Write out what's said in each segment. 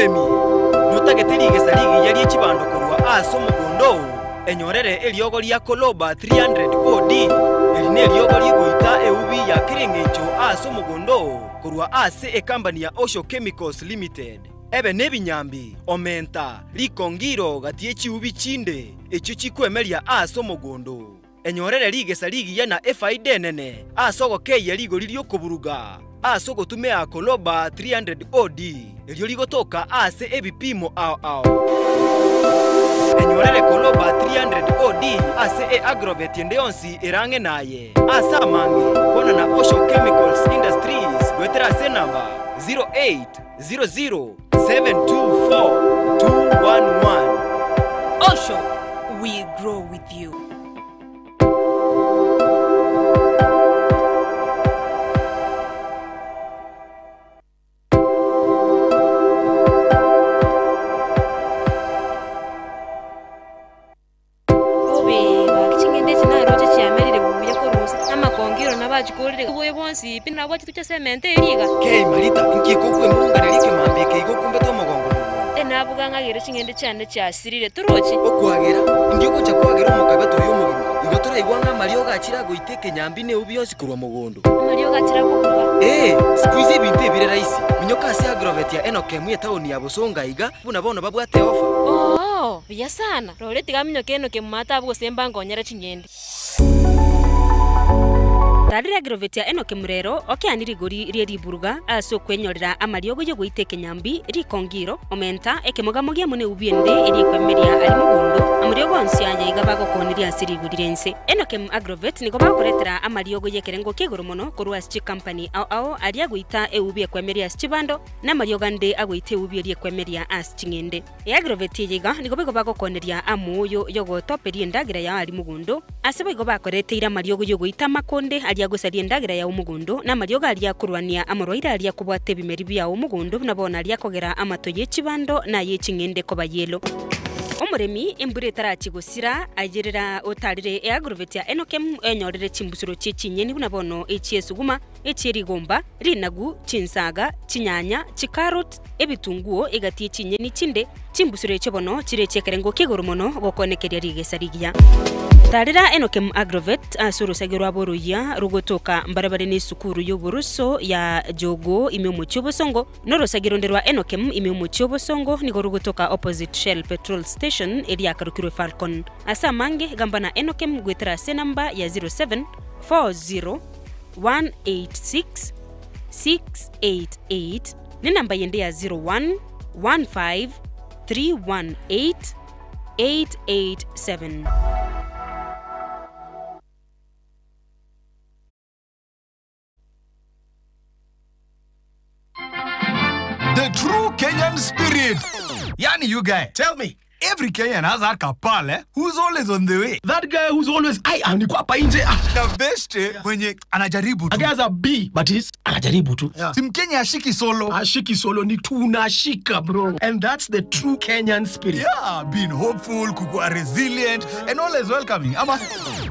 Omoremi, notagete rigesa rigiya rie chibando korwa ase omogondo oo, enyorere eriogo ria Koloba 300 OD. Eri neriogo rigoita eubi ya kera engencho ase omogondo oo korwa ase ekambani ya Osho Chemicals Limited. Ebe nebinyambi, omenta, rikongiro gati ye chiubi chinde echio chikwemeria ase omogondo. Enyorere rigesa rigiya na efaida enene ase ogokeyia rigori ri'okoburuga ase ogotumea Koloba 300 OD, erio rigotoka ase ebipimo ao ao. Enyorere Koloba 300 OD ase e-agrovet ende yonsi ere ang'e naye. Ase amange, kwana na Osho Chemicals Industries goetera ase enamba 0800 724 211. Osho, we grow with you. Bobe, gaki ching'ende echi naroche chiamerire buya korwa inse, amakongiro nabachikorire oboyo bwonsi pi nabwachituche ase emento eria iga. Kei Marita, inki ekokwemurunganeria ekemambia eke igo okumbete omogongo mogondo? Enabuga ng'agere ching'ende chiane chiasirire, torochi? Okwagera, inki ogocha kwagera omokabeto oyo omogima? Igo toraigwa ng'a amariogo achire agoita ekenyambi na eubi yonsi korwa mogondo. Amariogo achire akoburuga. Ee, siku hizi ebinto ebire rahisi. Minyoka ase Agrovet ya Enock emu etaoni ya Bosongo aiga, buna bono babwate ofa. Oo, buya sana! Rore tiga minyoka Enock emu matabu gose mbankonyere ching'ende. Tarire Agrovet ya Enock Murero, okeani rigori rie riburuga ase okwenyorera amariogo y'ogoita ekenyambi, rikongiro, omenta, ekemogamo amo neubi ende eria ekwemeria aria mogondo, amariogo onsi aya iga bagokooneria ase rigori ri'ense. Enock Agrovet nigo bagokoretera amariogo y'ekerengo kia igoro mono korwa ase chikampani ao ao aria agoita eubi ekwemeria ase chibando, na amariogo ande agoita eubi eria ekwemeria ase ching'ende. Eagrovet eye iga nigo boigo bagokooneria amoyo y'ogotoperia endagera yao aria mogondo, ase boigo bakoreteire amariogo y'ogoita amakonde aria agosaria endagera yao mogondo, na amariogo aria akorwania amorwaire aria akobwata ebimeri biao mogondo buna bono aria akogera amato ye chibando na aye ching'ende koba yellow. Omoremi, embura etarachia gosira, ayerera otarire eagrovet ya Enokem enyorere chimbusuro chie chinyeni buna bono echi'esuguma, echie rigomba, rinagu, chinsaga, chinyanya, chikaroti, ebitunguo, egati ye chinyeni chinde, chimbusuro echio bono chire echi'ekerengo kia igoro mono gokonekeria rigesa rigiya. Tarera Enokem Agrovet ase orosage rwabo oroyia rogotoka mbarabare n'esukuru y'oboroso ya Jogoo ime omochie obosongo, na orosage ronde rwa Enokem ime omochie obosongo nigo rogotoka opposite Shell petrol station eria yakarokirwe Falcon. Ase amange gamba na Enokem goetera ase enamba ya 0740 186 688 nenamba yende ya 01 15 318 887. The true Kenyan spirit. Yani you guy. Tell me. Every Kenyan has that kapal eh, who's always on the way. That guy who's always I am niko hapa nje. Ah, Na beste mwenye anajaribu a tu. guy has a B but he's anajaribu tu. Yeah. Si Mkenya ashiki solo. Ashiki solo ni tunashika bro. And that's the true Kenyan spirit. Yeah, being hopeful, kukua resilient, and always welcoming. Ama.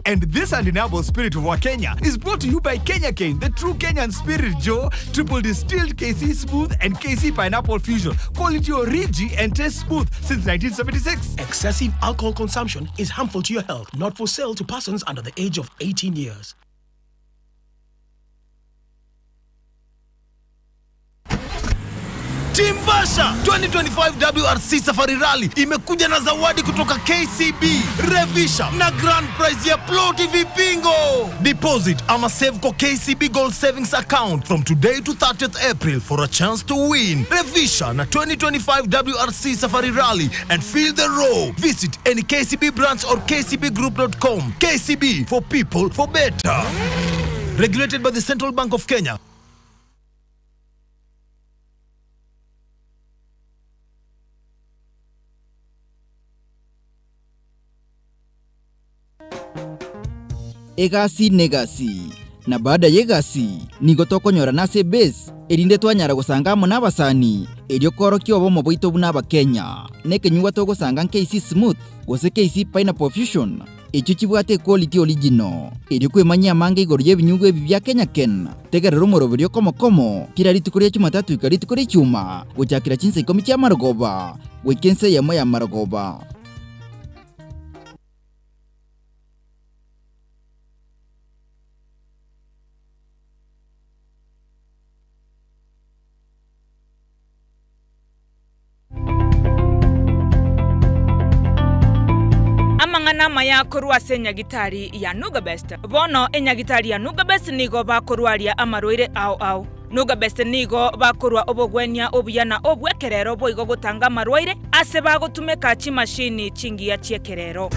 And this undeniable spirit of Wakenya is brought to you by Kenya Cane, the true Kenyan spirit, Joe. Triple distilled KC Smooth and KC Pineapple Fusion. Quality origi and taste smooth since 1976. Excessive alcohol consumption is harmful to your health. Not for sale to persons under the age of 18 years. Timbasha 2025 WRC Safari Rally imekuja na zawadi kutoka KCB, Revisha na grand prize ya Ploti Vipingo. Deposit ama save kwa KCB Gold Savings Account from today to 30th April for a chance to win. Revisha na 2025 WRC Safari Rally and feel the roar. Visit any KCB branch or kcbgroup.com. KCB for people for better. Regulated by the Central Bank of Kenya. Egasi negasi, na baada y'egasi nigo tokonyorana ase ebase erinde twanyara gosanga amo nabasani erio koorokia obomo bwaito buna abakenya. Nekenyugwa togosanga n'KC Smooth gose KC Pineapple Fusion. echio chibwate equality original. Erio kwemanyia amange igoro y'ebinyugwa ebi bia Kenya Ken, tegerera omoroberio komo komo kera rituko ria Jumatatu goika rituko ria Ijumaa gochakera chinsa ikomi chi'amarogoba goika ensa eyemo y'amarogoba. Amang'ana amaya korwa ase enyagitari ya Nugabest. Bono enyagitari ya Nugabest nigo bakorwaria amarwaire ao ao. Nugabest nigo bakorwa obogwenia obuya na obw'ekerero boigo gotanga amarwaire ase bagotumeka chimashini chingiya chi'ekerero.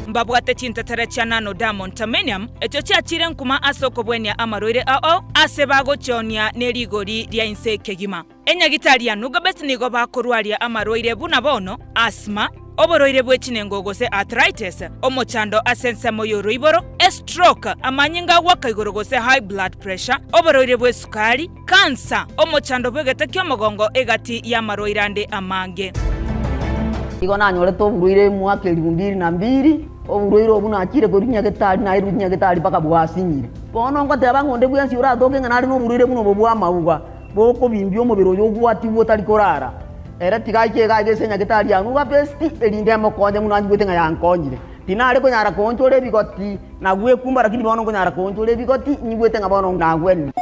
Mbabwate chintetere chia Nano Diamond Tamanium echio chiachire nkuma ase okobwenia amarwaire ao ao ase bagochionia ne rigori ria inse kegima. Enyagitari ya Nugabest nigo bakorwaria amarwaire buna bono, asthma, oborwaire bwe chinengo gose arthritis, omochando ase ensemo y'oroiboro, estroke, amanyinga agoaka igoro gose high blood pressure, oborwaire bw'esukari, cancer, omochando bw'egete ki'omogongo egati y'amarwaire ande amange. Igo nanyorete oborwaire omwaka elifu mbili na mbili, oborwaire obwo nachire korwa nyagetari nairwe nyagetari mpaka bwasinyire. Bono ngoteba ng'a onde bwensi oratoke ng'a nare noborwaire buna obo bw'amauga, Bokobimbia omobere oyo ogwatigwe otari korara, ere tiga aike iga aiga ase enyagetari ya Nugabesti, erinde emokonye buna anyigwete ng'a yankonyire. Tinare konyara koonchora ebigoti na gwekumba, lakini bono nkonyara koonchora ebigoti, nyigwete ng'a bono nagwenire.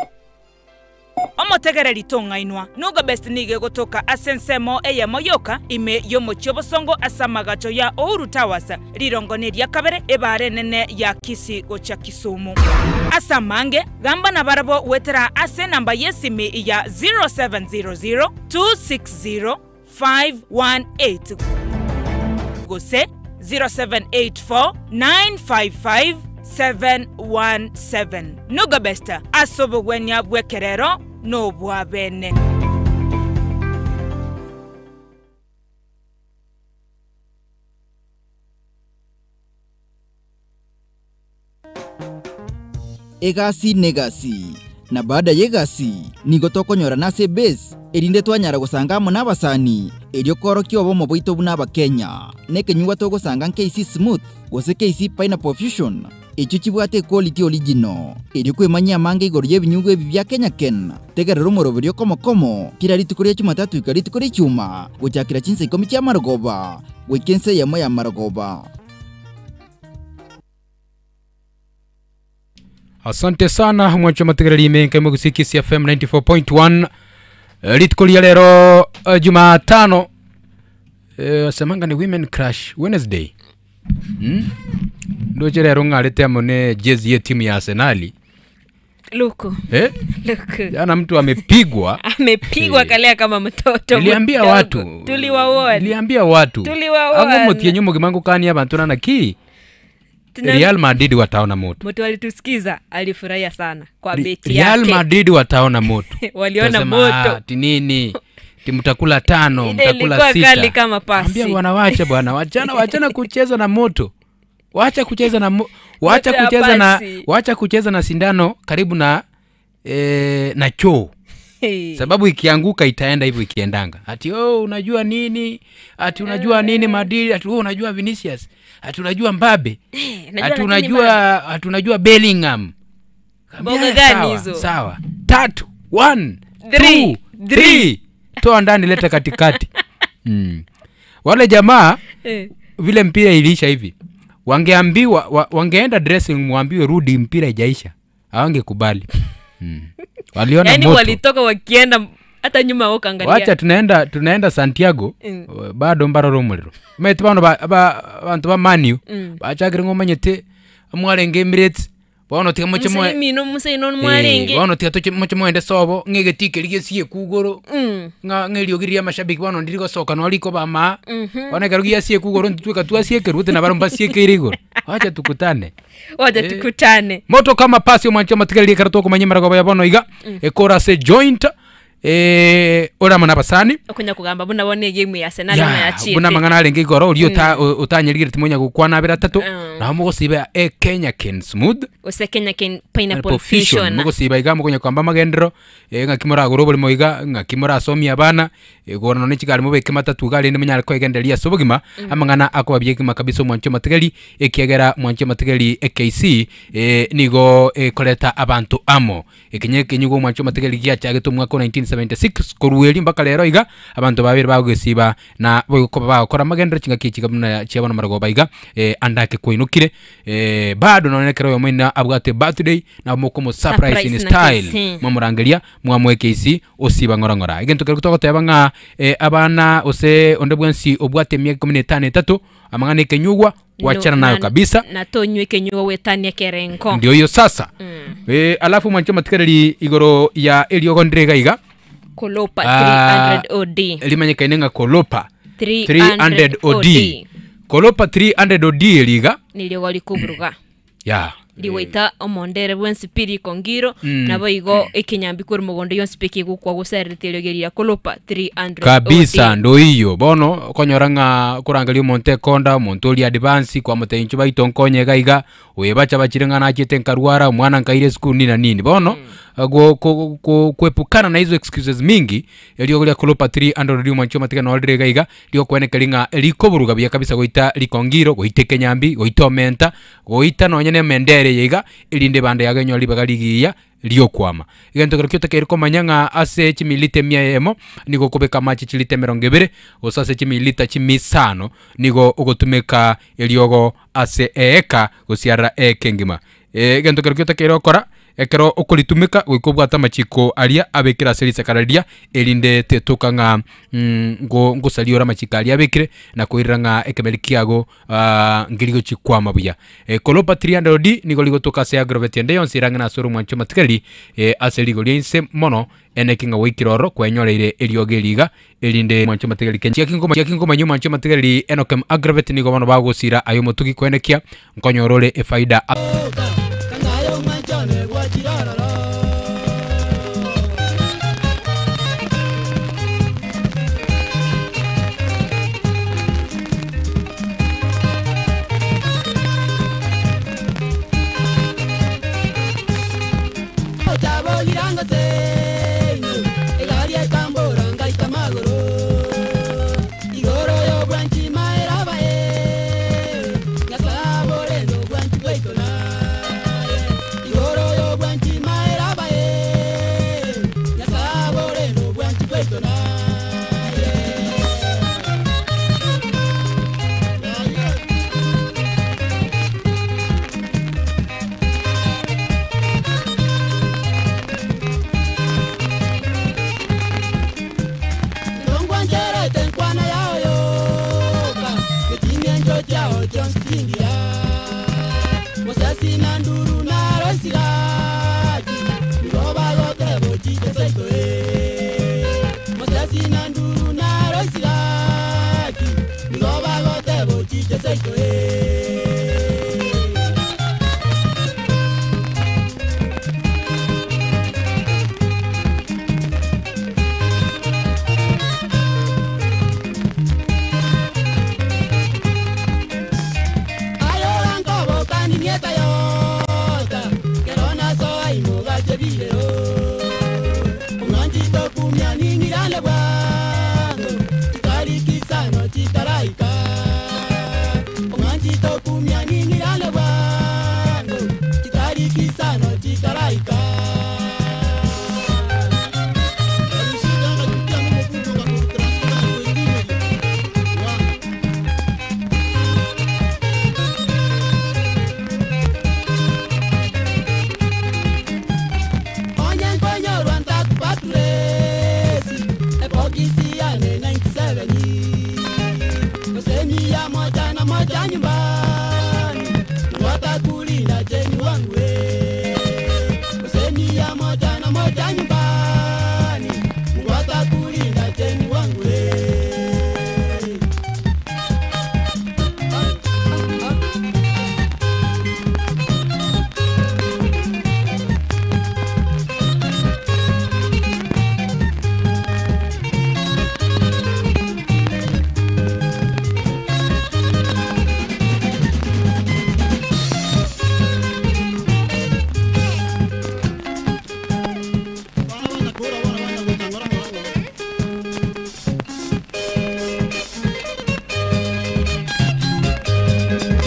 Omotegereri tong'ainwa. Nugabest nigo egotoka ase ensemo eyemo yoka ime y'omochie obosongo ase amagacho ya Uhuru Towers, rirongo neria kabere, ebaara enene ya Kisii gochia Kisumu. Ase amange, Gamba nabarabwo goetera ase enamba y'esimi ya 0700 260 518 gose 0784 955 717. Nugabest ase obogwenia bw'ekerero nobwabene. Egasi negasi, na baada y'egasi nigo tokonyorana ase ebase erinde twanyara gosanga amo nabasani erio koorokia obomo bwaito buna abakenya. Nekenyugwa togosanga n'KC Smooth gose KC Pineapple Fusion echio chibwate equality original. Erio kwemanyia amange igoro y'ebinyugwa ebi bia Kenya Ken, tegerera omoroberio komo komo kera rituko ria Jumatatu goika rituko ria Ijumaa gochakera chinsa ikomi chi'amarogoba goika ensa eyemo y'amarogoba. Asante sana mwancho mategereri imenka imwe Kiss FM 94.1. Eh, rituko ria rero eh, Jumatano eh, asemanga ni Women Crush Wednesday hmm? Ndoche rero ng'arete amo ne jezi ye timu ya Arsenali Luku. eh? Luku. Jana mtu amepigwa Amepigwa Eh. kalea kama mtoto. Niliambia mdogo. watu. Tuliwaona. Niliambia watu Tuliwaona. ango motienyo mogima ngukania abantu nana ki Tuna- Real Madrid wataona moto Mtu alitusikiza alifurahia sana kwa beti Real yake. Madrid wataona moto Waliona Utasema, moto. "Ah, ti nini ti mtakula tano Ile mtakula ilikuwa sita kali kama pasi. Ambia bwana wacha bwana wachana wachana kucheza na moto wacha kucheza na mo, wacha Moto ya kucheza na pasi. wacha kucheza na sindano karibu na na choo Hey. sababu ikianguka itaenda hivyo ikiendanga ati oh, unajua nini ati unajua nini Madrid ati oh, unajua Vinicius ati unajua Mbappe najua ati lakini unajua ati unajua Bellingham Kaambia, Mboga "Haya, gani sawa, hizo?" sawa tatu one Three. two, three toa ndani leta katikati Wale jamaa Eh. vile mpira iliisha hivi wangeambiwa wangeenda dressing room waambiwe rudi mpira ijaisha hawangekubali Waliona Yaani moto. walitoka wakienda hata nyuma wakaangalia. Wacha tunaenda Santiago bado mbarora omorero omanyete bono abanto ba Man U bachakire ng'a omanyete mwarenge Emirates bono tiga moche moe Musaimino musaino mwarenge. bono tiga toche moche moende sobo ng'a egetiki eria gesiekwa igoro ng'a ng'a eriogi riria amashabiki bono ndiri gosoka noo rikoba amaa bono ekero giasiekwa igoro intwe tweka twasiekerwa gose nabarabwo mbasiekeire igoro wacha tukutane. Wacha tukutane. Moto kama pasi omwanche omatigererie ekero tokomanya emerogoba ya bono iga ekora ase joint ore amo na abasani Okonya kogamba buna bono egame ya Arsenal buna Ya, yachiete. buna amang'ana arenge igoro oria otanyerigereti monya gokwana abere atato nabo mogosiba e Kenya Ken Smooth Gose Kenya Ken Pineapple Pineapple Fusion Fusion. mogosiba iga mokonya kwamba amagenderero. Ng'aki moragore oboremo iga, ng'aki morasomie abana, gora nonye chigari mobeke matatu iga rende monyare koegendereria ase obogima, amang'ana akoba buya ekegima kabisa omwanchi omotigeri, ekiagera mwanchi omotigeri eKC nigo ekoreta abanto amo. Ekinya ekenyugwa omwanchi omotigeri giachagete omwaka o 1976, korwa erio mpaka rero iga, abanto babere bagogesiba na boigo koba bagokora amagenderero chingaki echi iga buna chia bono marogoba iga, ande ake kwainokire, bado nonye ekero oyomo oino abwate birthday, nabo mokomo surprise in Surprise na style, KC. mwamorangeria mwamoa KC osiba ng'ora ng'ora. Egento keria togoteba ng'a abana gose onde bwensi obwate emiaka ikomi na etano etato, amang'ana ekenyugwa, wachana nayo kabisa. Na tonywa ekenyugwa gwetania ekerengo. Ndio hiyo sasa. Alafu mwanche matikereri igoro ya eriogo ndire iga iga. Kolopa Ah, 300 OD. Rimanyekaine ng'a kolopa 300 300 OD. Kolopa 300 OD eri iga. Niriogo rikoburuga. Ya. Rigoita omondere bwensi pi rikongiro, nabo igo ekenyambi korwa mogondo yonsi pi kegokwa gosererete eriogi riria kolopa 300 Kabisa OD. ndo hiyo bono okonyora ng'a okorangeria omonto ekonda omonto oria advance kwamotebia inchuo baito nkonye iga iga oyo bacha bachire ng'a nachete nkarwara omwana nkaira esukuru nini na nini bono go ko ko kuepukana na hizo excuses mingi eriogo ria kolopa 300 OD mwanche omatiga noro rire iga iga Rigokwenekeri ng'a rikoburuga buya kabisa goita rikongiro, goita ekenyambi, goita omenta, goita nonya nemendere eye iga, erinde ebando yago enyore ribaga rigiya riokwama. Egento kero kiotakeire komanya ng'a ase chimilita emia eyemo, nigo okobeka amache chilita emerongo ebere, gose ase chimilita chimia isano, nigo ogotumeka eriogo ase eeka gosiarera eeka engima. Egento kero kiotakeire gokora, Ekero okoritumeka goika obwate amachiko aria abekire ase risakara riria, erinde tetoka ng'a ngo ngosaria ore amachiko aria abekire, na koirera ng'a ekemeri kiago nkeri gochia kwama buya. Kolopa 300D nigo rigotoka ase agrovet ende yonsi erang'e ase ore omwanchi omatigareri ase rigori ria inse mono, eneki ng'a gwaikire ororo kwenyoreire eriogi eri iga, erinde mwanche omatigareri Kenya. Chiaki nkomanya omwanche omatigareri Enokem Agrovet nigo bono bagosira aye omotugi koenekia nkonyora ore efaida.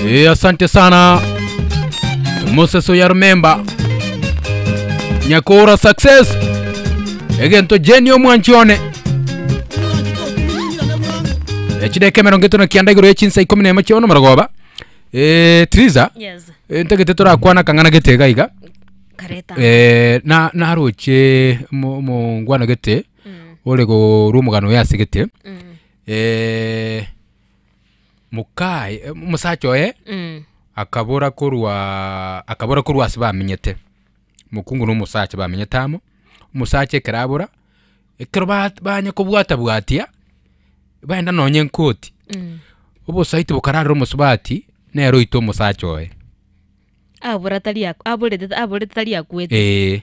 Eh, asante sana Moses Oyarumemba Nyakura success egento Jenny omwanchi one echideka emerongo etono kianda igoro yechinsa ikomi na emo chia ono marogoba eh, Triza Yes. eh, ntagete torakwana kang'ana gete iga iga Kareta. eh, na naroche mo- omongwana gete ore korwa omogano oyo ase gete eh, mokaye eh, omosacha oye Mm. akabora korwa akabora korwa ase bamenyete mokungu na omosacha bamenyete amo omosacha ekero abora ekero ba- banya kobwata bwatia baenda nonye nkoti Mm. obosaiti bokararera omosubati nere oite omosacha oye Abora tari ak- aborete aborete tari akwete. Ee.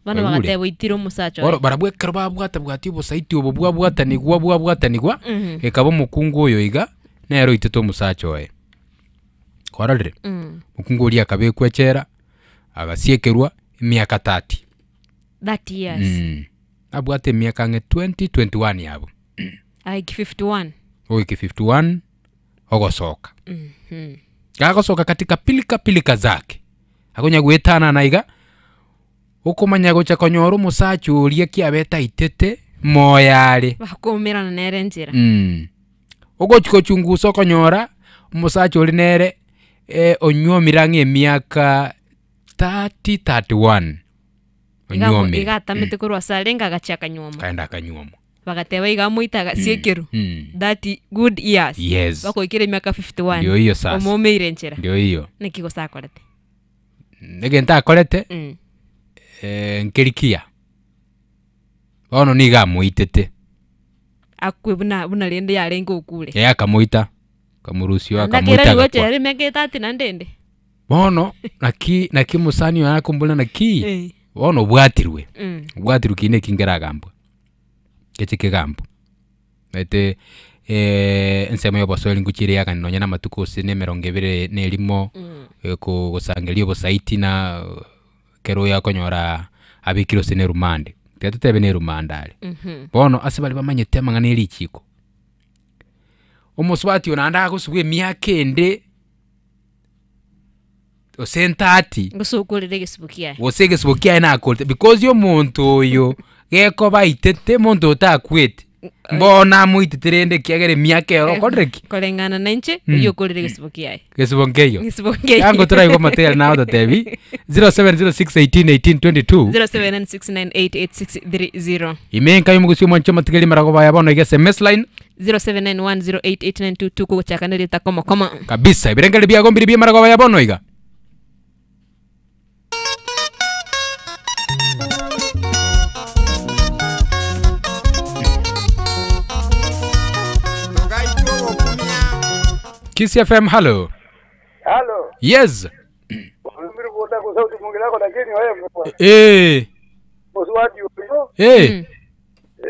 Bono Waigure? bagateba oitire omosacha Bono oye. barabwo ekero babwata bwatia obosaiti obo bwabwatanigwa bwabwatanigwa, Mhm. ekaba omokungu oyo iga, nere oitete omosacha oye. Kwarorire? Mm. Omokungu oria akabekwa echela, agasiekerwa emiaka 30. 30 years. Mm. Abwate emiaka ang'e 20, 21 abwo. Aiki 51. Goika 51, ogosoka. Mhm. Gagosoka katika pilika pilika zake, akonya goetanana iga, okomanya gocha konyora omosacha oria kiabete aitete moyo are. Bakoumerana nere enchera. Mm. Ogochi gochungusa okonyora, omosacha oria nere eh, onyuomire ang'e emiaka 30, 31. Iga amo- Onyuomire. iga atamete korwa ase arenge agachia akanyuoma. Akaenda akanyuomwa. Bagateba iga amoite agasiekerwa. Mm. That good years. Yes. Bakoikera emiaka 51. Ndio hiyo sasa. Omoumeire enchera. Ndio hiyo. Naki gose akorete? Egento akorete Mm. eh, nkeri kiya. Bono nigo amoitete. Akwe buna buna rende yarenge okure. Ee akamoita, akamorusia oo Naende akamoita akera rigocha agakwa. ere emiaka etato naende ende. Bono naki naki omosani oyo akombora naki, Eh. bono obwatirwe, Mm. obwatirwe kinde eki nkeragambwa, ngeche kegambwe. Omanyete ensemo ya oboswahili ngochia ere yagani nonye na amatuko gose na emerongo ebere na erimo, ko gosangereria obosaiti na ekero oyo akonyora abekire gose na erumande, tiga totebe na erumande are. Bono ase baria bamanyete amang'ana ya richiko, omosubati oyo naende agosubwa emiaka ende gose entati, Gose okorire egesubo kiaye. gose egesubo kiaye nakorete because omonto oyo gekoba aitete monto oyo takwete mbono amoitete rende ekiagera emiaka ero okorire ki? Koreng'ana na inche, Mm. oyio okorire egesubo kiaye. Gesubo nkeiyo. Gesubo nkeiyo. Yango toraigwa amatera naye ototebi 0706181822 0796988630. ime enka y'omogusi omwanche omotigeri amarago baya bono iga sms line 0791088922 kogochaka nerita komo komo. kabisa ebirengererio biago mbiri bi'amarago baya bono iga. Kiss FM, hello. Halo, Yes. mimi kuota kwa sauti mwingine yako lakini wewe Eh. msiwati huyo. Eh.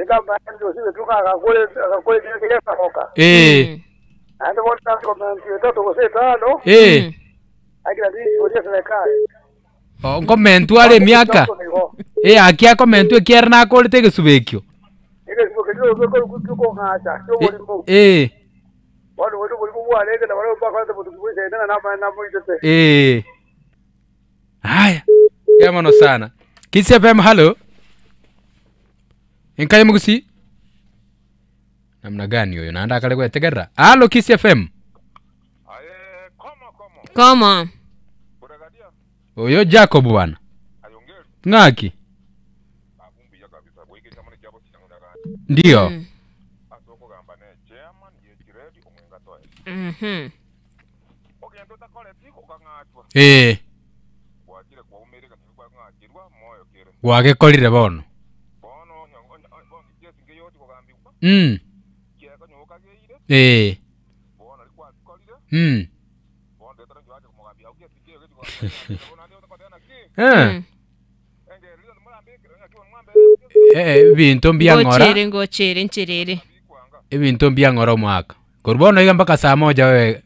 Kama ndio sisi tuka akakule akakule kile kile kahoka. Eh. Ando bota kwa mtu tatu kwa tano. Eh. Akira ndi kwa serikali. Oh, nkomentwa are emiaka. Eh, aki akomentwa ekiagera nakorete egesubo ekio. Ile sio kile kwa kwa ngacha. Sio mulimo. Eh. Watu watu mulimo bwa leke na wale mpaka kwanza mtu kuisha tena na na mwite. Eh. Haya. Ya mono sana. Kiss FM, hello. Enkai mugusi. Namna gani huyo? Naanda akale gwetegerera. Halo Kiss FM. Komo. Oyo Jacob bwana. Ng'aki? Ndio. Mhm. Eh. Gwagekorire bono. Mm. Eh. Mm. Eh. Eh, ebinto mbiang'ora Ngochere ngochere ncherere. ebinto mbiang'ora omwaka korwa bono iga mpaka saa moja wewe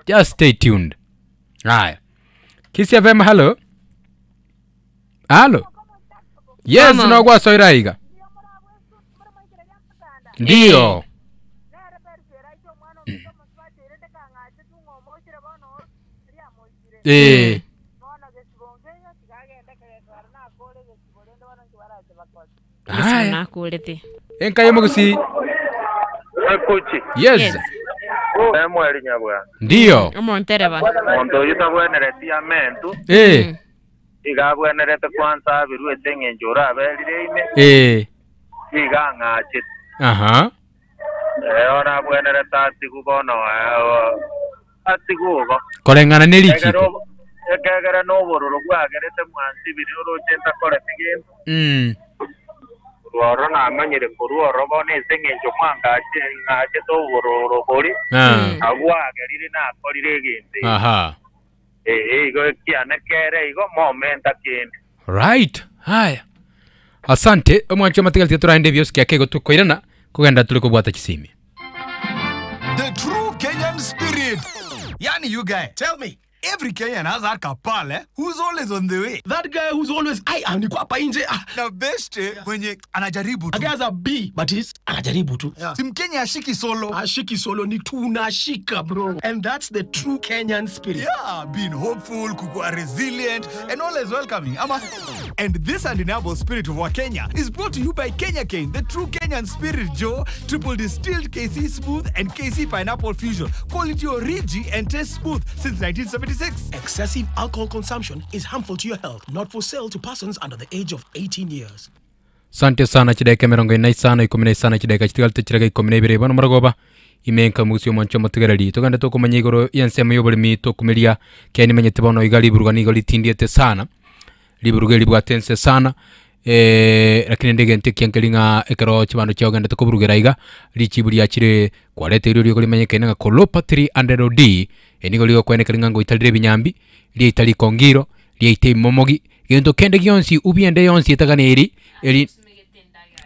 just stay tuned haya Kiss FM hello halo yes Mama. nogwasoira iga ndio. Eh. Haya. Nakurete. Enka yomogusi. Ekuchi. Yes. Emweri nyabwana. Ndiyo. Omontereba. Omonto oyu tabwenereti amentu. Eh. Iga abwenerete kwanza abirwete eng'encho oraberire ime. Eh. Iga ang'achete. Aha. Ona abwenerete atigu bono atigu obo. Koreng'ana ne richiko. Ekegera na obororo bwagerete mwansibiri oroche ntakorete gento. Rworo namanyire korwa oro bono ase eng'encho mwangache ng'achete obororo bori. Ah. Abwagerire nakorire egento. Aha. Igo ekiane kere igo momenta kende. Right. Haya. Asante. Omwancho matigalti turaende biosi kiake gotukoirana kugenda tuli kubwata chisimi. The true Kenyan spirit. Yani, you guy. Tell me. Every Kenyan has that kapal, eh, who's always on the way. That guy who's always I am niko hapa nje. Ah. Na beste mwenye anajaribu tu. A guy has a B but he's anajaribu tu. Yeah. Si Mkenya ashiki solo. Ashiki solo ni tunashika bro. And that's the true Kenyan spirit. Yeah, being hopeful, kukua resilient, and always welcoming. Ama. And this undeniable spirit of Kenya is brought to you by Kenya Cane, the true Kenyan spirit, Joe. Triple distilled KC Smooth and KC Pineapple Fusion. Quality origi and taste smooth since 1976. Excessive alcohol consumption is harmful to your health. Not for sale to persons under the age of 18 years. Sante sana chidaika 45 15 chidaika chitigalite chiraga 12 bono morogoba imenka musi omwancho motigereri togende tokomanya igoro yensemo yoboremi tokumeria keni menyete bono iga riburuga nigo ritindiete sana riburuga ribwatense sana lakini ndege kiankeri ng'a ekero chibando chiogende tokoburugera iga richibu riachire kwarete irio rigo rimenyekene ng'a Kolopa 300D enigo rigokwenekera ng'a ngoitarire ebinyambi riaita rikongiro riaita imomogi gento kende gionsi ubiende yonsi etaganeri eri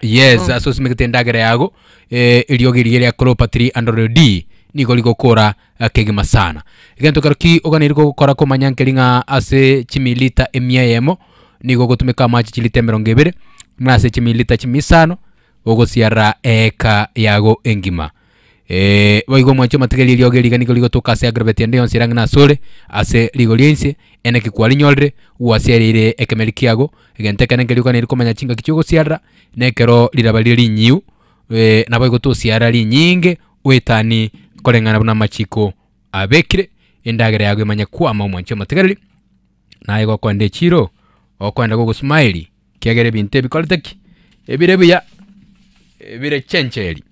yes asosimegete endagera yago eriogi riria ria Kolopa 300D nigo rigokora kegima sana egento kero ki oganeri gokora komanya nkeri ng'a ase chimilita emia eyemo nigo gotumeka amache chilita 20 nase chimilita chimisano ogosiara eka yago engima boigo mwancho matigeri rioge riga nigo rigotoka ase agraveti ende yonsi erang'ina asore ase rigo riense eneki kwarinyorire gwasiarire ekemeri kiago egento ekene nkeri oganeri komanya chingaki chiogosiarera nekero riraba rire rinyiu nabo igo tosiara rinyinge wetani koreng'ana buna amachiko abekire endagera yago emanye kwama omwancho matigereri naye gokwenda echiro okwenda gogosmaili kiagere ebinto ebikorete ki ebire buya ebire chencheri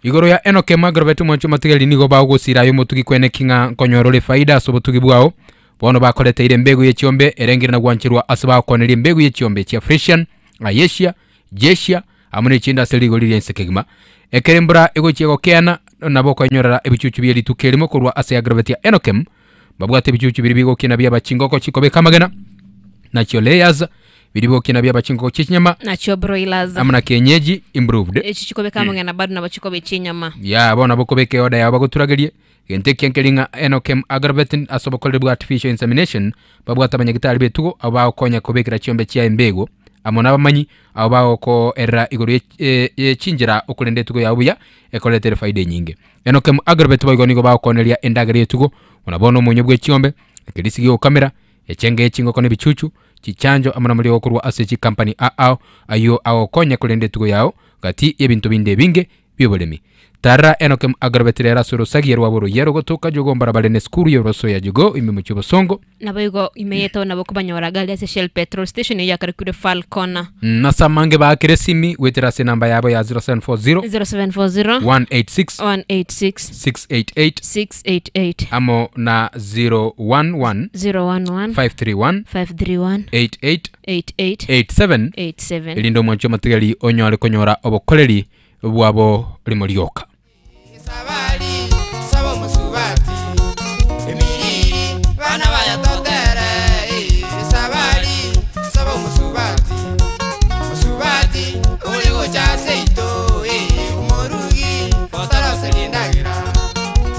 igoro ya Enoke Magrobet mwancho matigeri nigo bagosira ayo motugi kwene king'a nkonyorore faida ase obotugi bwao bono bakoreteire embegu yechiombe erengire na gwanchirwa ase bakoneria embegu yechiombe chia Frisian Ayesia Jesia amo nechinda ase rigori ria ense kegima ekere embura egochia gokeana nabo okonyorera ebichuchu bia rituko erimo korwa ase Agrovet ya Enokem babwate ebichuchu biri bigokina bia bachingoko chikobeka amagena nachio layers biri bigokina bia bachingoko chichinyama Nachio broilers. amo na kienyeji improved Echi chikobeka amagena bado nabo chikobe chinyama. ya bona bokobeka order yabo bagoturagerie gento ekiankeri ng'a Enokem Agrovet ase obokoreri bwa artificial insemination babwate abanyagitari betugo abo bagokonya kobekera chiombe chia embego amo nabamanyi abo bagokoerera igoro yechinjera okorenda etugo yabo buya ekoretere faida enyinge Enokem Agrovet boigo nigo bagokoneria endagera yetugo ona bono omonyo bwa echiombe ekerisi giokamera echenge echingoko na ebichuchu chichanjo amo namori gokorwa ase chikampani aao ayo agokonya korenda etugo yao gati y'ebinto binde ebinge bioboremi tara Enokem Agrovet rera ase orosagia rwabo royia rogotoka jogo mbarabare na esukuru y'oroso ya jogo ime mochie obosongo Nabo igo imeyeto nabo kobanyora gari ase Shell petrol station eyo yakarikire Falcon. nasamange baakire esimi gwetera ase enamba yabo ya 0740 0740 186 186 688 688 amo na 011 011 531 531 88 88 87 87 erinde omwancho matigari onyore konyora obokoreri bwabo rimo rioka. Sabo musubati emiriri bana bayatotere sabali sabo musubati musubati uri gocha seito umurugi otaraselindagira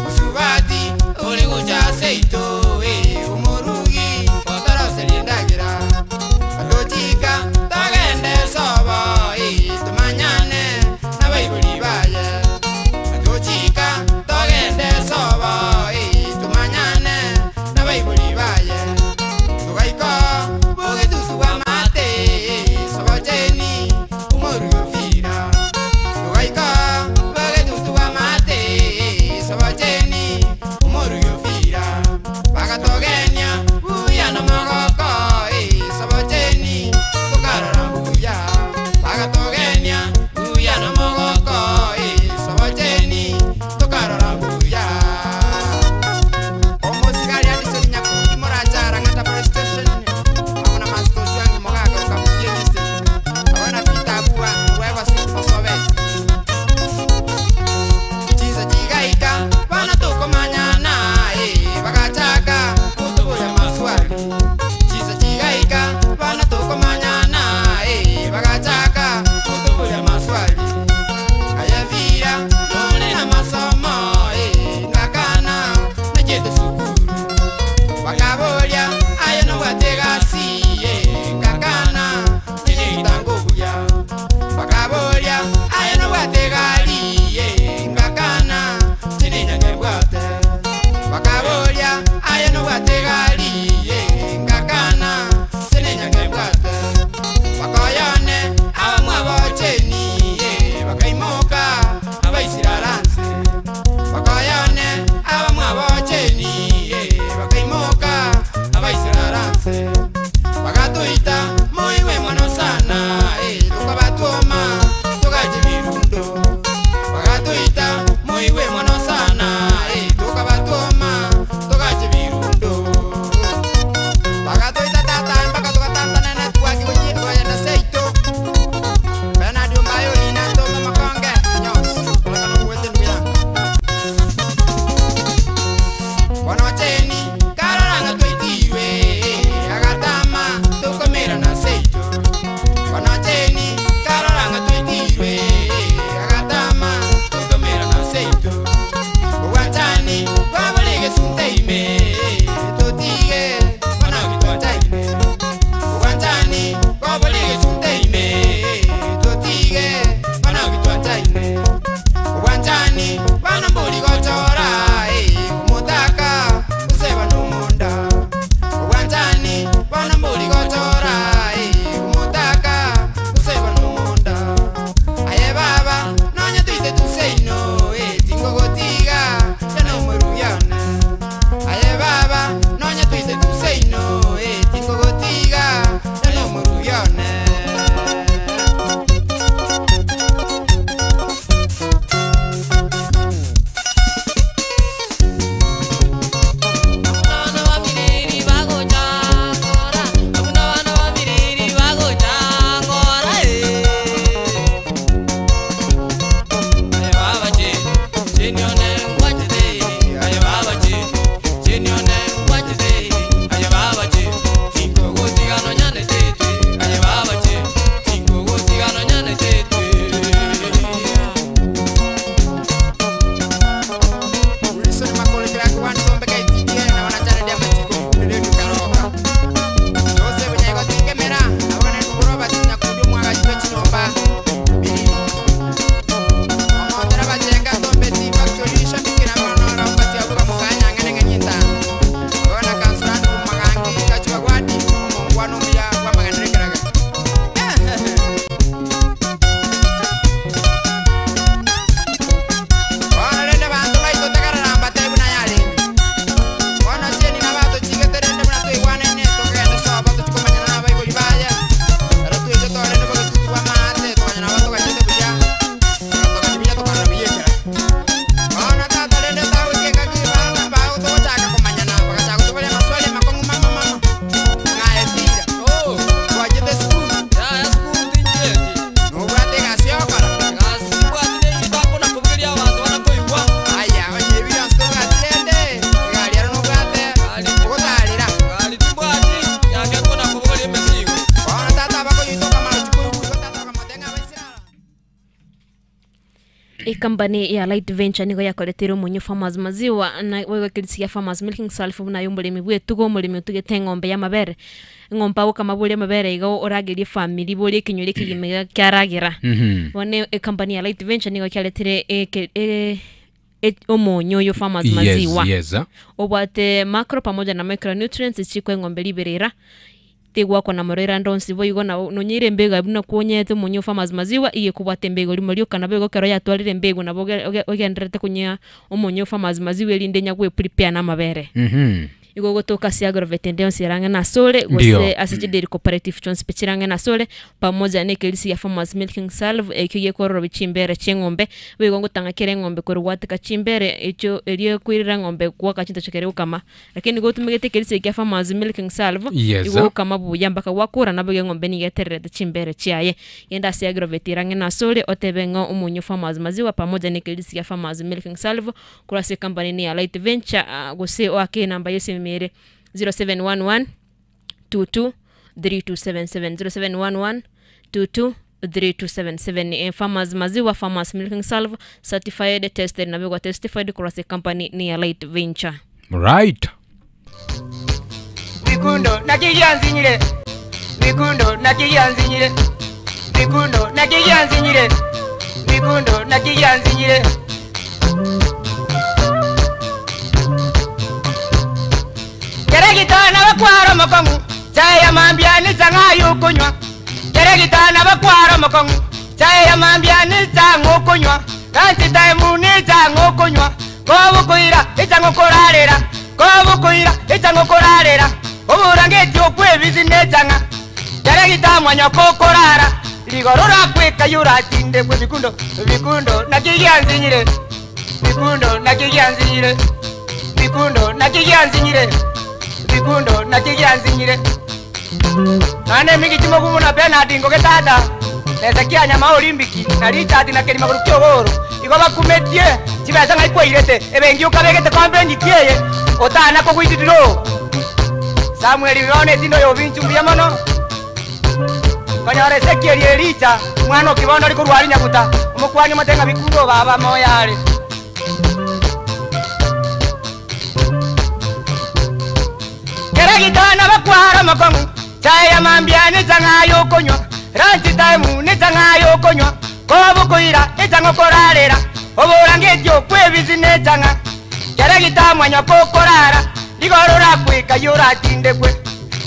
musubati uri gocha seito umurugi otaraselindagira adochika tagende sobo tumanyane nabaibuli baye adochika. Ekambani ya Light Venture nigo yakoreteire omonyo Farmers Maziwa na boigo ekerisi gia Farmers Milking Sulphur buna aye omoremi bw'etugo omoremi otugete eng'ombe y'amabere. Eng'ombe agokama boria amabere iga oragerie efamiri boria ekenyoro ekegima iga kiaragera. Bono ekambani ya Light Venture nigo kiaretire eke omonyo oyo Farmers Maziwa. Yes, yes. Obwate macro pamoja na micronutrients chikoa eng'ombe riberera. Tigwakwa na marwaire ande onsi boigo na nonyeire embego buna kwonyete omonyo o Farmers Maziwa iga ekobwata embego rimo rioka nabo igo ekero yatwarire embego nabo ogendererete konywa omonyo o Farmers Maziwa erinde onya gwe prepare na amabere. Igo ogotoka ase agrovet ende yonsi ere ang'e nasore Ndio. gose ase chidairy cooperative chionsi pi chire ang'e nasore pamoja na ekerisi gia Farmers Milking Salve ekio gekororobia chimbere chi'eng'ombe boigo ngotang'a kera eng'ombe korwa gwateka chimbere echio erio ekoirera eng'ombe goaka chintoche ekero egokama. Lakini nigo otumegete ekerisi eke kia Farmers Milking Salve, Yes. igo ogokama buya mpaka gwakora nabo igo eng'ombe nigo etererete chimbere chiaye. Genda ase Agrovet ere ang'e nasore otebe ng'a omonywe Farmers Maziwa pamoja na ekerisi gia Farmers Milking Salve korwa ase ecompany ene ya Light Venture gose oake enamba y'esimi ere 0711 22 3277 0711 22 3277 eh, Farmers Maziwa Farmers Milking Salve certified tested nabo igo testified korwa ase company ni ya Light Venture. Right. Bikundo nakigyanzinyire Bikundo nakigyanzinyire Bikundo nakigyanzinyire Bikundo nakigyanzinyire Kere gitana bakwara omokong'u Chae ya mambia nechang'a yokonywa Kere gitana bakwara omokong'u Chae ya mambia nechang'a okonywa Lunch time nechang'a okonywa Kobokoira echang'a okorarera Kobokoira echang'a okorarera Oborangeti okwebisi nechang'a Kere gitamwanya kokorara Rigoro orakweka yoratindekwe Bikundo, bikundo naki giansinyire Bikundo naki giansinyire Bikundo naki giansinyire Bikundo naki giansinyire Naende emigichi mogumu na Bernard Ngoge tata, na Hezekia nyama Olimbiki, na Richard na Kerima korwa Kiogoro, igo bakumetie chibesa ng'ai kwairete, ebenki okabegete kombe engiki eye, otana kogwa withdraw. Samuel bono etinde oyo obinchu mbuya mono. Konyora Ezekieli Elija, omwana o kibondo ori korwa aria nyaguta, omokuani omote ng'a bikundo baba moyo are. Kera gitana bakwara omokong'u, chae ya mambia nechang'a y'okonywa, lunch time nechang'a y'okonywa, kobokoira echang'a okorarera, oborangeti okwebisi nechang'a. Kera gitamwanywa kokorara, rigoro orakweka yoratindekwe.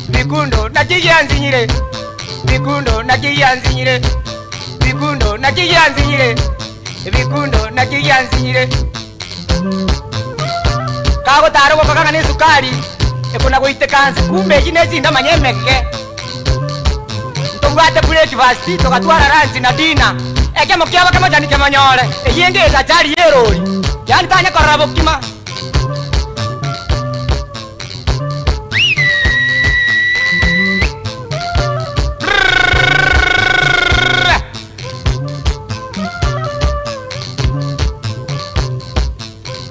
Bikundo naki giansinyire, bikundo naki giansinyire, bikundo naki giansinyire, bikundo naki giansinyire. Kagotara ogokoga ng'a nesukari ekona goiteka nse, kumbe eyio nechindamanya emeke. Ntobwate breakfast, togatwara lunch na dinner. Ekemo kiabo kemochani kemonyore, eyio ende esachari y'erori. Yaani tanya korora bokima.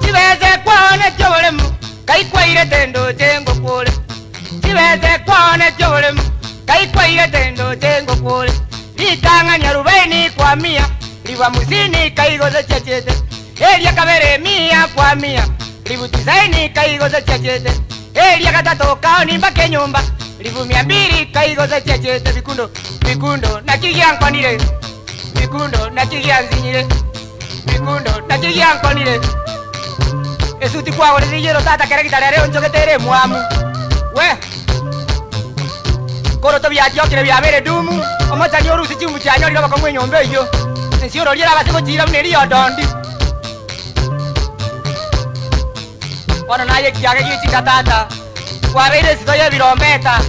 Chibese kwane chi'oboremu, kai kwairete ndoche ngokore. Chibese kwane chi'oboremu, kai kwairete ndoche ngokore. Ritang'ani arubaini kwa mia, ribu hamsini kai gose chiachete. Eria kabere mia kwa mia, ribu tisaini kai gose chiachete. Eria gatato kaoni mpaka enyomba, ribu mia mbili kai gose chiachete. Bikundo, bikundo, naki giankonire. Bikundo, naki giansinyire. Bikundo, naki giankonire. Esuti kwagorire iyero tata kere gitari ere onchogete ere emwamu. We! Koroto biachiokire biabeire dumu, omochani orusie chimbu chianyorire obokong'u enyomba eyio. Ense ororia erabase gochiira buna eria y'odondi. Bono naye ekiage gie chinda tata, kwabeire esito y'ebirombeta.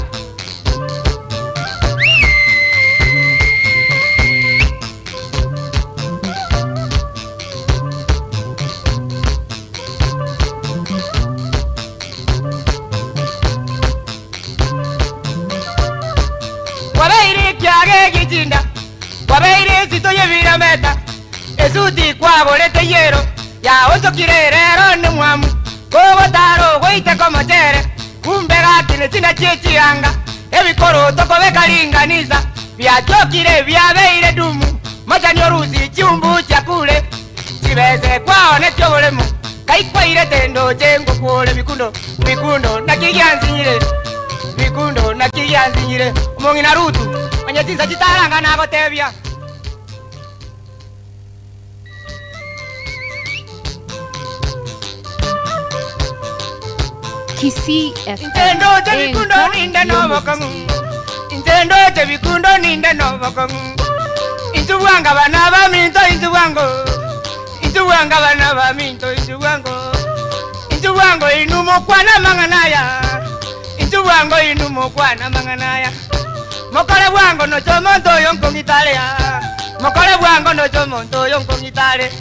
Kwabeire ekiage gie chinda, kwabeire esito y'ebirombeta, esuti kwagorete yero, yaonchokire rero nemwamu, kogotara ogoiteka omochere, kumbe gaki nechina chie chianga, ebikoroto kobeka ringanisa, biachokire biabeire dumu, mochani orusi chiumbu chiakure, Chibese kwaonete oboremo, kaikwairete ndoche ngokwore bikundo, bikundo naki giansinyire, bikundo naki giansinyire. Omong'ina Rutu, onye chinsa chitaranga nagotebia. Kisii FM. Inche ndoche bikundo Enka ninde nobokong'u, inche ndoche bikundo ninde nobokong'u. Inchu bwanga bana baminto inchu bwango, inchu bwanga bana baminto inchu bwango. Inchu bwango inu mokwana mang'anaya, inchu bwango inu mokwana mang'anaya. Mokore bwango nocho monto oyo nkong'itarea, mokore bwango nocho monto oyo nkong'itare.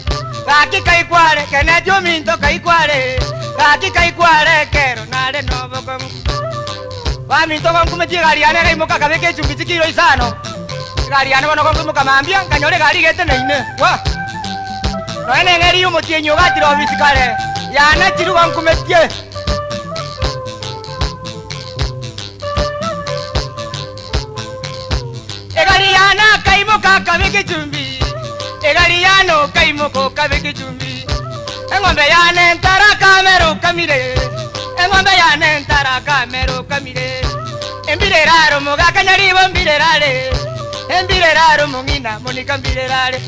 Gaki kaikware kene ominto kaikware, gaki kaikware kero nare nobokong'u. Baminto gonkumetie egari yane ekaimoka kabeka echumbi chikiro isano. Egari yane bono gonkoimoka mambia, nkanyora egari igete naine. Wa! Noe neng'eri omotienyi ogatire ofisi kare, yana chiru gonkumetie. Egari yane akaimoka akabeka echumbi, egari yane okaimoka okabeka echumbi. Eng'ombe yane ntarakamera okamire, eng'ombe yane ntarakamera okamire. Embire eraro mogakanyaribo mbire erare, embire eraro mong'ina monika mbire erare.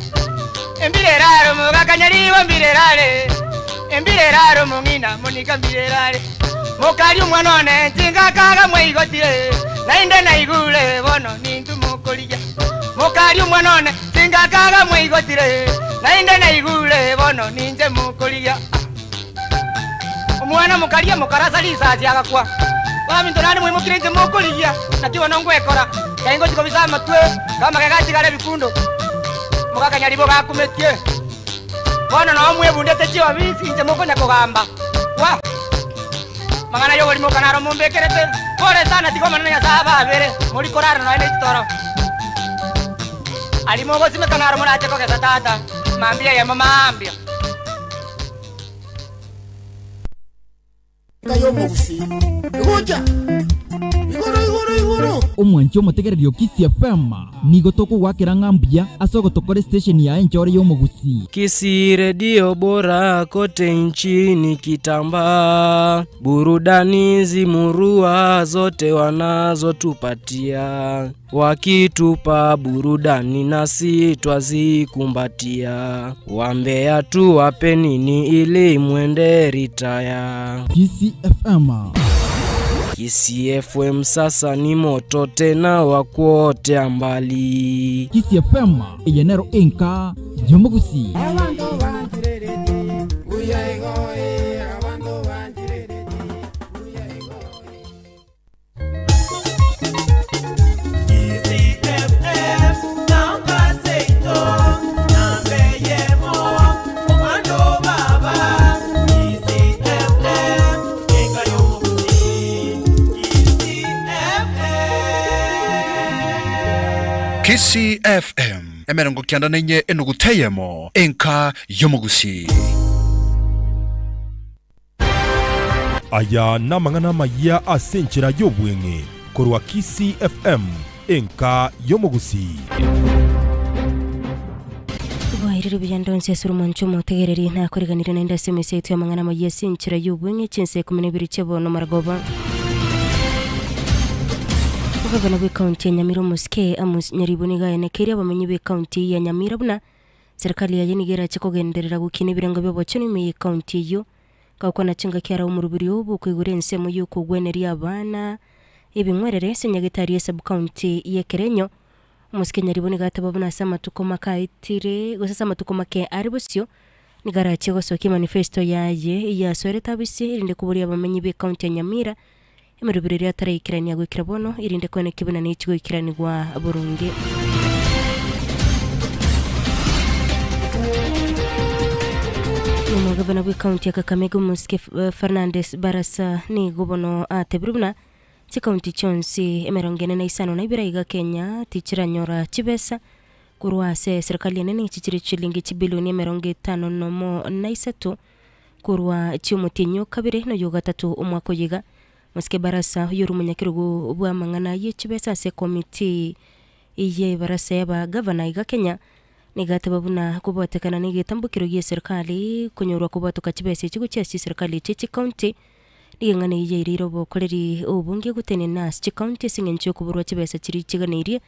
Embire eraro mogakanyaribo mbire erare, embire eraro mong'ina monika mbire erare. Mokari omwana one nchingakaga mwaigotire, nainde naigure bono nintu mokorigia. Mokari omwana one nchingakaga mwaigotire, nainde naigure bono ninche mokorigia. Omwana mokaria mokarasa risasi agakwa. Baminto nande mwaimokire inche mokorigia, naki bono ngwekora. Kaingo chikobisa amatwe, kamage gachigare bikundo. Mogakanyaribo gakumetie. Bono noo mwebundete chiobisi inche mokonya kogamba. Wa! Mang'ana ya oborimo kanaro mombekerete, pore sana tiga omonene Nyasaye ababere, mori korara nonya na echitoro. Aria mogosimeka naro morache kogesa tata, mambia eyemo mambia. Omwanchi omotegereri o Kisii FM, nigo tokogwakera ng'a mbuya ase ogotokora estation yaye enchore y'omogusii. Kisii redio bora kote nchini kitambaa, burudani zimurua zote wanazotupatia, wakitupa burudani nasi twazikumbatia, wambea tuwape nini ili mwende ritaya. Kisii FM. Kisii FM sasa ni moto tena wa kuotea mbali. Kisii FM eye nero enka y'omogusii. Kisii FM emerongo kianda na inye enuguteyemo enka y'omogusi. Aya namang'ana amaya ase enchera y'obweng'e korwa Kisii FM enka y'omogusi. Bwairire buya ndonsi ase omonche omotegereri nakoreganire naende ase emesa yaito y'amang'ana amaya ase enchera y'obweng'e chinsa ikomi na ibere chia bono maragoba. Ogavana bw'ekaunti ya Nyamira omosike Amos Nyaribo nigo aenekeire abamenyi b'ekaunti eyio ya Nyamira buna serikali yaye nigo erache kogenderera gokina ebirengo bi'obochenu ime y'ekaunti eyio. Gakwana chingaki arao omoroberi oo bw'okoigora ensemo y'okogweneria abana ebing'werere ase nyagetari ye sub-county y'Ekerenyo. Omosike Nyaribo nigo ateba buna ase amatuko make aetire gose ase amatuko make are bosio nigo arache gosokia emanifesto yaye eyasoerete abise erinde koboria abamenyi b'ekaunti ya Nyamira emeroberi eria ataraikerania goikera bono erinde koenekia buna nechi goikeranigwa boronge. Omogavana bw'ekaunti ya Kakamega omosike Fernandes Barasa nigo bono atebire buna chikaunti chionsi emerongo ene na isano na ibere aiga Kenya tichiranyora chibesa korwa ase eserikali enene echi chire chilingi chibilioni emerongo etano nomo na isato korwa chiomotienyi o kabere na oyo gatato omwaka oyo iga. Mosike Barasa oyore omonyakerogo bw'amang'ana ye chibesa ase ekomiti ye ebarasa y'abagavana iga Kenya Nigo ateba buna kobwatekana na egetambokero gie eserikali konyorwa kobwatoka chibesa echi gochia ase chiserikali echie chikaunti, nigo eng'ana eyio yaireire obokoreri obonge gotenena ase chikaunti ase eng'encho yokoborwa chibesa chiria chiganeirie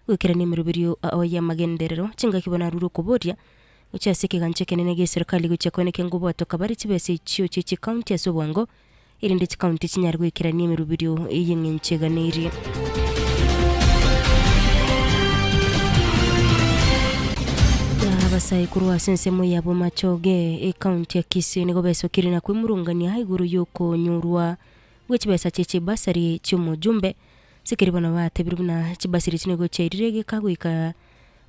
goikerania emeroberio ao y'amagenderero. Chingaki bono arure okoboria gochia ase ekegancha ekenene gie eserikali gochia koenekia ngobwatoka bare chibesa echio chie chikaunti ase obwango erinde chikaunti chinyare goikerania emeroberio y'eng'encho eganeirie. Na abasae korwa ase ensemo ya Bomachoge, ekaunti ya Kisii nigo besokire na kwemurungania igoro y'okonyorwa gwe chibesa chie chibasari chi'omojumbe. Ase keria bono batebire buna chibasari echi nigo chiairire egeka goika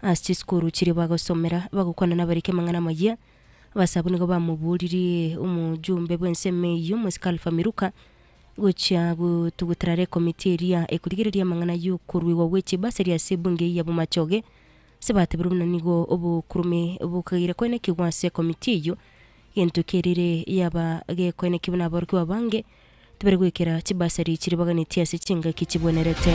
ase chisukuru chiria bagosomera bagokwana nabariki amang'ana amayia. Abasabu nigo bamoboririe omojumbe bw'ensemo eyio omosike Alpha Miruka gochia gotuguterara ekomiti eria ekorigereria amang'ana y'okoruegwa gwe chibasari ase ebunge eyio ya Bomachoge. Ase batebirwe buna nigo obokurume bokageire koenekigwa ase ekomiti eyio, egento kerire yaba gekoenekigwa buna aborokigwa abange tibari goikera chibasari chiria baganetie ase chingaki chibwenerete.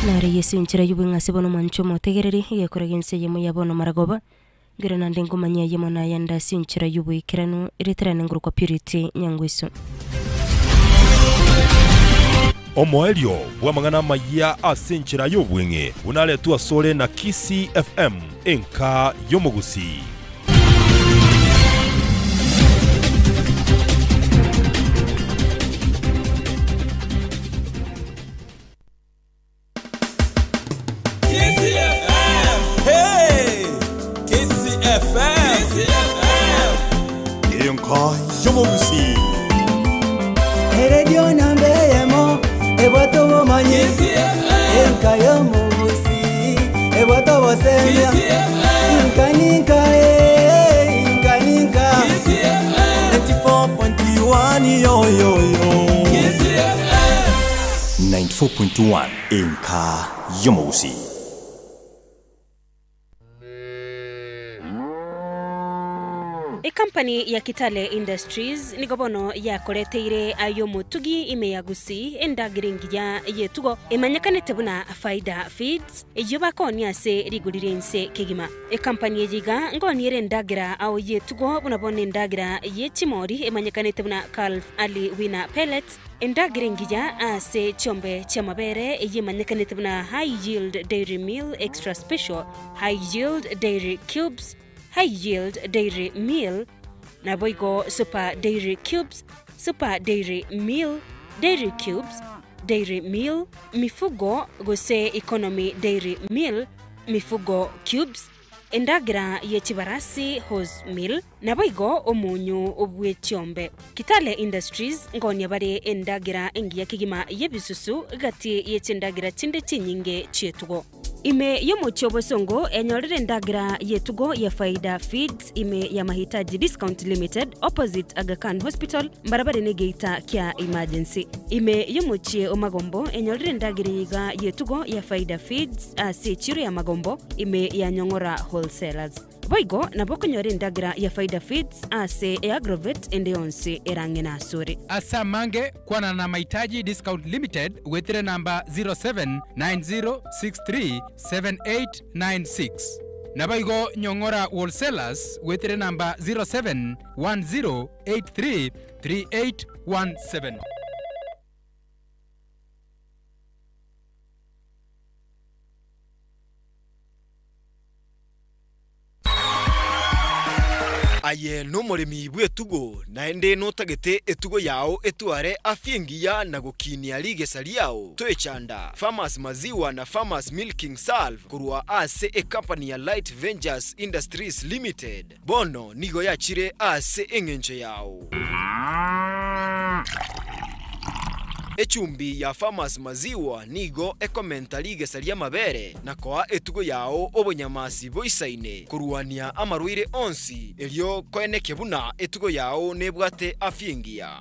Nare Yeso enchera y'obweng'ase bono omwancho omotegereri, egekora gi'ense eyemo ya bono maragoba, nkere naende nkomanya eyemo na ayande ase enchera y'oboikeranu, ereterane ngorokwa Purity Nyangweso. Omoerio bw'amang'ana amayia ase enchera y'obweng'e buna aretwe asore na Kisii FM, enka y'omogusii. Enka y'omogusii. Eredio namba eyemo ebwate obomanyi enka y'omogusii ebwate obosemia inka ninka eh, inka ninka 94.1 yo yo yo 94.1 Enka y'omogusii. Ekampani ya Kitale Industries nigo bono yakoreteire ay'omotugi ime ya Gusii endagera engiya y'etugo emanyekanete buna Faida Feeds eyio bakoonia ase rigori ri'ense kegima. Ekampani eye iga ngonia ere endagera ao y'etugo buna bono endagera ye chimori emanyekanete buna Calf Early Weaner Pellets, endagera engiya ase chiombe chi'amabere eyio emanyekanete buna High Yield Dairy Meal Extra Special, High Yield Dairy Cubes, High Yield Dairy Meal, naboigo Super Dairy Cubes, Super Dairy Meal, Dairy Cubes, Dairy Meal, Mifugo gose Economy Dairy Meal, Mifugo Cubes, endagera ye chibarasi Horse Meal, naboigo omonyo bwe chiombe. Kitale Industries ngonia bare endagera engiya kegima y'ebisusu gati ye chindagera chinde chinyinge chi'etugo. Ime y'omochie obosongo enyorire endagera y'etugo ya Faida Feeds ime ya Mahitaji Discount Limited opposite Aga Khan Hospital mbarabare negeita kia emergency. Ime y'omochie o Magombo enyorire endagera eye iga y'etugo ya Faida Feeds ase echiro ya Magombo ime ya Nyong'ora Wholesalers. Boigo nabo okonyora endagera ya Faida Feeds ase eagrovet ende yonsi erang'e nasore. Ase amange, kwana na Mahitaji Discount Limited goetera enamba 0790637896. Naboigo Nyong'ora Wholesalers goetera enamba 0710833817. Aye nomoremi bw'etugo, naende notagete etugo yao etware afya engiya na gokinia rigesa riao, toechanda. Farmers Maziwa na Farmers Milking Salve korwa ase ecompany ya Light Ventures Industries Limited bono nigo yachire ase eng'encho yao. Echumbi ya Farmers Maziwa nigo ekomenta rigesa ri'amabere na koa etugo yao obonyamasi boisaine korwania amarwaire onsi, erio koenekia buna etugo yao nebwate afya engiya.